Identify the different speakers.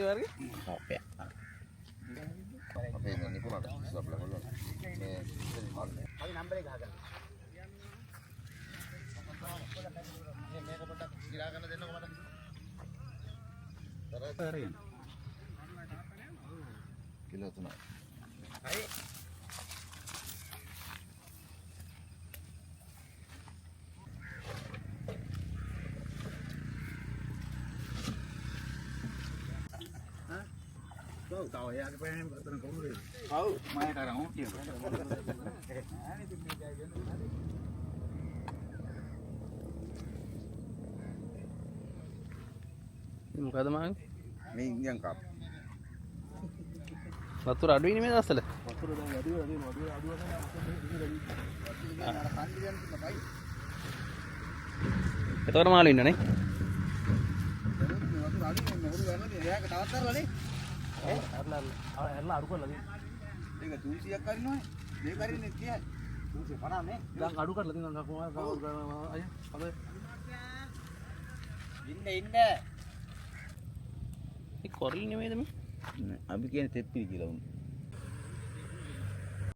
Speaker 1: ඒ වර්ග
Speaker 2: අපේ.
Speaker 3: අපේ මේ නිපුණට ඉස්සලා බලන්න. මේ
Speaker 2: අපි නම්බර් එක ගහගන්න.
Speaker 3: මේක පොඩ්ඩක් ගිරා ගන්න දෙන්නකෝ මට.
Speaker 2: අරගෙන.
Speaker 3: කිලෝ 3යි.
Speaker 2: හරි.
Speaker 4: ඔව් තව එයාගේ පෑනේ අතන කොහොමද?
Speaker 2: ඔව් මම කරන් ඕක කියනවා.
Speaker 1: මොකද මං
Speaker 3: මේ ඉන්දියන් කප්.
Speaker 1: වතුර අඩුයිනේ මේ දවස්වල.
Speaker 4: වතුර දැන් වැඩි වෙලා තියෙනවා. අඩු අඩු වෙලා
Speaker 3: අර කන්දි දැන් තියෙන පයි.
Speaker 1: එතකොට මාළු ඉන්නනේ.
Speaker 3: මේ වතුර අඩු නේ හොරු ගන්න තියෙන. එයාක තවත් අරලා නේ.
Speaker 4: ඇරලා ඇරලා අඩු කරලා තියෙනවා.
Speaker 3: ඒක 300ක් අරිනවනේ. මේක අරින්නේ 30යි.
Speaker 2: 350 නේ.
Speaker 4: දැන් අඩු කරලා තියෙනවා කොහොමද අය අද
Speaker 2: ඉන්න ඉන්න.
Speaker 1: මේ කොරලි නෙමෙයිද මේ?
Speaker 2: අපි කියන්නේ තෙප්පිලි කියලා උන්.